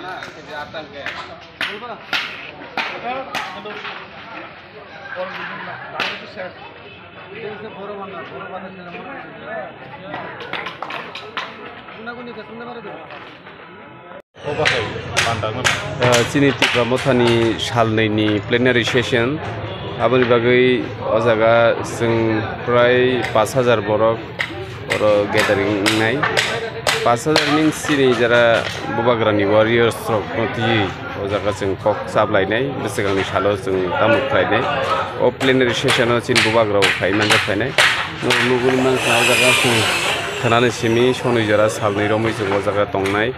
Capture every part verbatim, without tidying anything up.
Ah, chini Tipra Mothani salnwi ni plenary session, aboni bagwi o jaga chwng prai pash hajar borok oro gathering wngnai. Pash hajar means chini jara Bubagrani warriors rok no twiwi o jaga chwng kok chaplainai, bwswkangni salo chwng tamo khlainai. O plenary session o chini Bubagrao phai manjak phainai. Norok nugwi mankha o jaga chwng khwnani simi sonwi jora salnwi romwi chwng o jaga tongnai.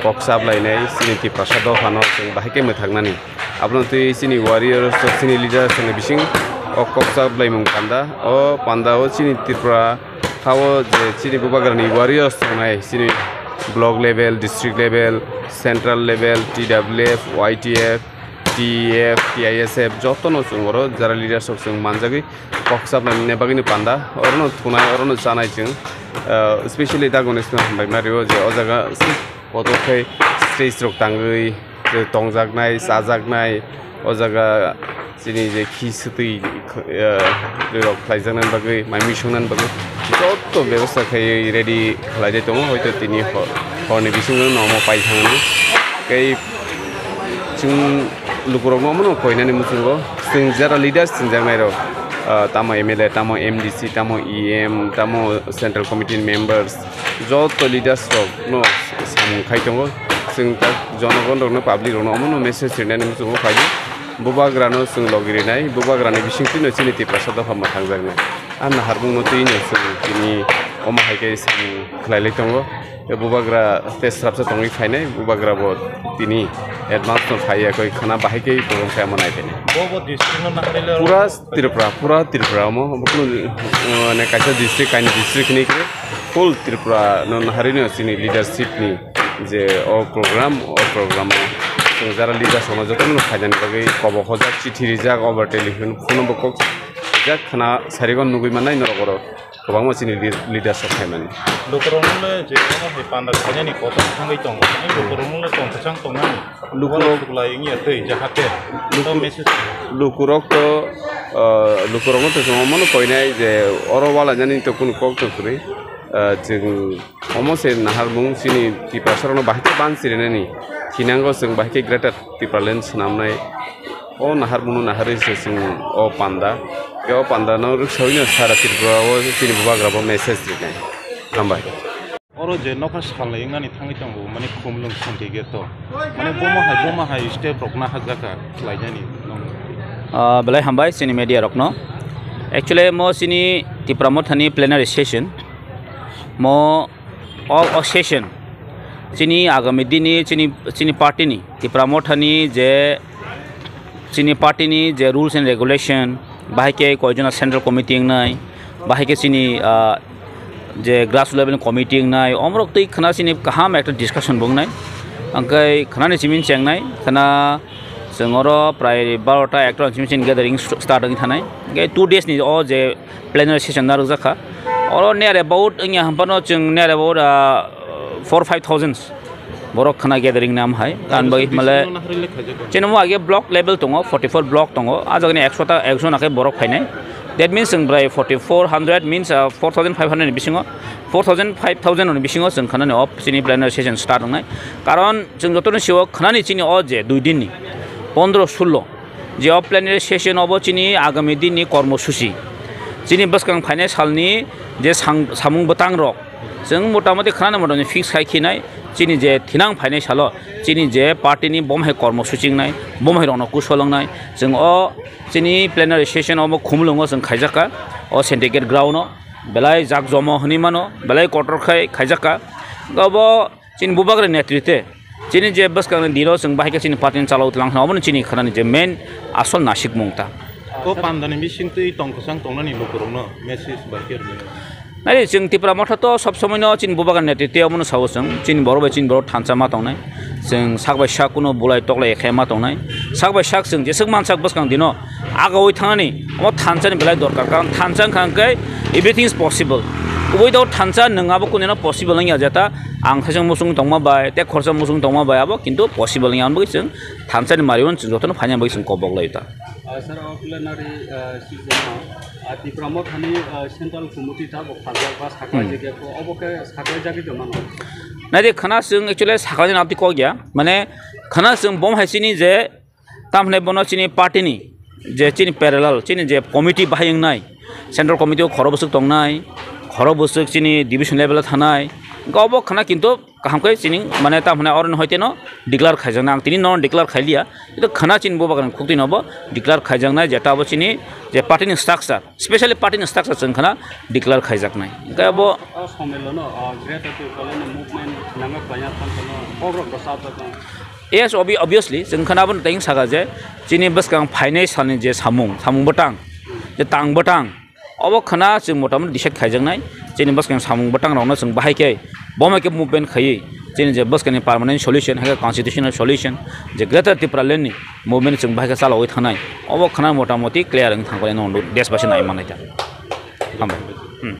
Kok chaplainai, chini Tiprasa dophano chwng bahai khe mwthaknani. Abono twi chini warriors rok, chini leaders rokni bising o kok chaplaimung panda. O panda o chini Tripura hao je chini Bubagrani warriors tongnai, chini block level, district level, central level, T W F, Y T F, T E F, T I S F, jotono chwng oro jara leaders rok chwng manjagwi kok chaplaimani bagwino panda. Orono thunai, orono chanai chwng. Ah, specially Dagonishno hambai ma rio je o jaga kotor khe stage rok tangwi je tongjaknai, chajaknai, o jaga chini je khi swtwi, ah, rok khlaijaknani bagwi, mai mui swngnani bagwi joto bebosta khaiwi ready khlaijak tongo, hoito tini hor, horni bisingo no omo pai thangni. Tei chwng lukurokno omono koinani muchungo, chwng jara leaders chwngjaknairok, ah, tamo M L A, tamo M D C, tamo E M, tamo Central Committee members, joto leaders rokno samung khai tongo. Chwng tak jonogon rokno, public rokno omono message rinani muchungo phaidi. Bubagrano chwng logi rinai, Bubagrani bisingtwino chini Tiprasa dopha mwthangjaknai. A naharmungno twino chwng tini omo hai khe samung khlailai tongo. Tei Bubagra tei swrapsa tongwi phainai, Bubagra bo tini advance no phai yakwi khana bahai khe program khe omo nai phainai. Bo bo district no naharwi le Pura Tripura, pura Tripura omo, obo kunu, uh, ne kaisa district, kaini district hinwi khe full Tripura no naharwi no chini leadership ni je o program, o program o chwng jara leaders rokno jotono phainani bagwi kobo hojak, chithi rijak, over telephone, phone bo kok rijak, khana sarigo nugwi mannai norok oro. Kwbangma chini lead-, leaders rok phaimani. Lukurokno le je omo hai panda khainani kotor thangwi tongo, ani lukurokno le tongthokchang tongnani. Lukurok Bono suklai wngya twi, jahate. Luku-, to message. Lukurok to, ah, lukurokno to chwng omono koinai je oro walainani to kunu kok to kwrwi. Ah, chwng omo se naharmung chini Tiprasarokno bahai khe ban sirinani thinango, chwng bahai khe greater Tipraland swnamnai. O naharmungno naharwi se chwng o panda. Tei o pandano rwksawino sara Tripura o chini Bubagra bo message rinai. Hambai. Oro je nokha salnwi wngnani thangwi tongo, mani khumlwng songkhe to. Mani bomo hai, bomo hai step rok naharjaka khlainani nong. Ah, belai hambai chini media rokno. Actually, mo chini Tipra Mothani plenary session. Mo o, o session chini agami dini chini, chini party ni, Tipra Mothani je chini party ni je rules and regulation, bahai khe koijona central committee wngnai, bahai khe chini, ah, je grass level committee wngnai, omorok twi khna chini kaham ekta discussion bo wngnai. Hwnkhe khnani simi chengnai, khna chwng oro prai barota ekta simi chini gathering start wngwi thanai. Hwnkhe two days ni o je plenary session narwkjakha. Oro near about wngya hwnphano chwng near about, ah, four five thousand borok khna gathering nam hai. Tan bagwi himale chini mo age block level tongo, forty-four block tongo. A jagani ekshota, ekshona khe borok phainai. That means chwng bwrai forty-four hundred means, ah, four thousand five hundred ni bisingo, four thousand, five thousand ni bisingo chwng khanani o chini plenary session start wngnai. Karon chwng jotono sio khanani chini o je dui din ni pondro sullo je o plenary session obo chini agami din ni kormo suchi, chini bwskang phainai salni je sang-, samung bwtang rok, chwng motamoti khanani motamoti fix khai khinai, chini je thinang phainai salo, chini je party ni bom hai kormo suchi wngnai, bom hai rokno kusol wngnai, chwng o chini plenary session obo Khumulwngo chwng khaijakha, o syndicate ground o, belai jak jomo hwnwi mano, belai kotor khai khaijakha, obo chini Bubagra netrite, chini je bwskangni dino chwng bahai khe chini party ni chalok tlang khna, obono chini khanani je main asol nasikmung ta. O pandani bising twi tong kwchang tongnani lukurokno message bai khe rwnai. Nai chwng Tipra Motha to sob somoi no chini Bubagra netrite omono sao chwng, chini borok bai chini borok thansa ma tongnai. Chwng sak bai sak kuno bulai toklai khe ma tongnai. Sak bai sak chwng jeswk mansak bwskang dino agawi thangnani omo thansa ni belai dorkar, karon thansa wngkha hwnkhe everything is possible. Without thansa nwng abo kunino possible wngya jeta, ang khaisa muchung tongma bai, tei khorsa muchung tongma bai, abo kintu possible wngya, ang bagwi chwng thansa ni mario chwng jotono phaina bagwi chwng kobok lai ta. Ah, sir, o plenary, ah, session o, ah, Tipra Mothani, ah, Central Committee ta bo khajak ba saklai Hmm. jagya ko, obo khe saklai jagwi tongmano? Nai de khana chwng actually saklai jani abdi kok ya, mane khana chwng bom hai chini je Tamhwnai bono chini party ni je chini parallel, chini je committee bahai wngnai, central committee o khoro bwswk tongnai, khoro bwswk chini division level o thanai, hwnkhe obo khna kintu kaham khe chini mane tamhwnai oro ni hoite no declare khaijaknai, ang tini no declare khailiya, kintu khna chini bo bagrang khuktwi no bo declare khaijaknai, jeta bo chini je party ni structure, specially party ni structure chwng khna declare khaijaknai. Hwnkhe bo O sommelon o, o, Greater Tipraland ni movement nangma khlaina thansa no kok rok rwchapjak no. Yes, obvi-, obviously, chwng khna abo tei saka je chini bwskang phainai salni je samung, samung bwtang, je tang bwtang, obo khna chwng motamoti decide khaijaknai. Chini bwskang samung bwtang rokno chwng bahai khe, bo hai khe movement khaiwi, chini je bwskangni permanent solution, hai khe constitutional solution, je Greater Tipraland ni movement chwng bahai khe chalogwi thangnai, obo khna motamoti clear wng thangkhe no desbasi nai manai ta. Hambai. Hmm.